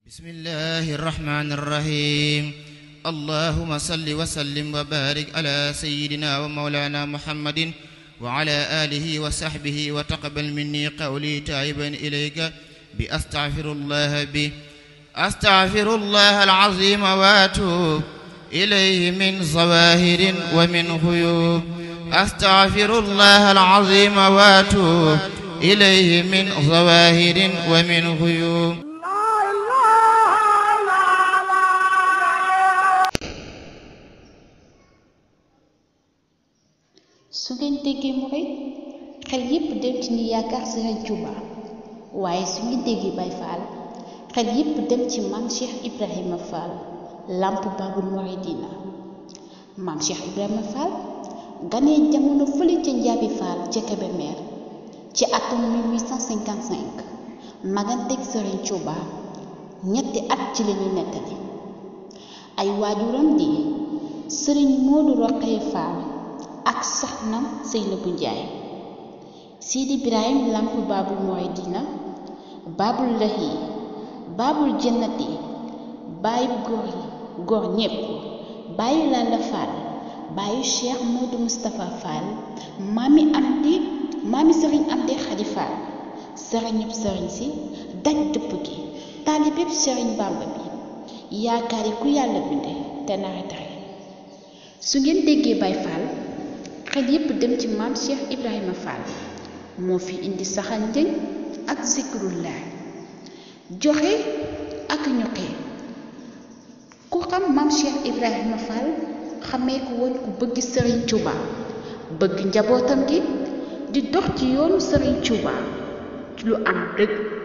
بسم الله الرحمن الرحيم اللهم صل وسلم وبارك على سيدنا ومولانا محمد وعلى آله وصحبه وتقبل مني قولي تائبا إليك بأستغفر الله أستغفر الله العظيم وأتوب إليه من ظواهر ومن غيوب أستغفر الله العظيم وأتوب إليه من ظواهر ومن غيوب. su ngeen déggee murid xel yépp dem ci ñi yaakaar Sëriñ Tuuba waaye su ngeen déggee Baay Faal xel yépp dem ci maam Cheikh Ibrahima Fall lamp Babul Mouridina. maam Cheikh Ibrahima Fall ganee jamono fële ca Njaabi Fall ca Kébémer ci atum 1855 maganteeg Sëriñ Tuuba ñetti at ci lañuy nettali. ay waajuram di Sëriñ Moodu Roqee Fall ak soxnam Seynabu Njaay, Sidi Ibrahim lamp Babul Mouridina, Babul Lahi, Babul Jannati, baayu góor ñépp, baayu Lalla Fall, baayu Cheikh Modou Moustapha Fall, maami Sëriñ Amdi Xadi Fall, sëriñub sëriñ si, daj dëpp gi, taalibeb Sëriñ Bàmba bi, yaakaari ku yàlla binde te nara taxe. su ngeen déggee Baay Faal xel yépp dem ci maam Cheikh Ibrahima Fall moo fi indi saxal njëñ ak zikrullah, joxe ak ñoxe. ku xam maam Cheikh Ibrahima Fall xamee ko woon ku bëgg Sëriñ Tuuba, bëgg njabootam gi, di dox ci yoonu Sëriñ Tuuba lu am dëgg.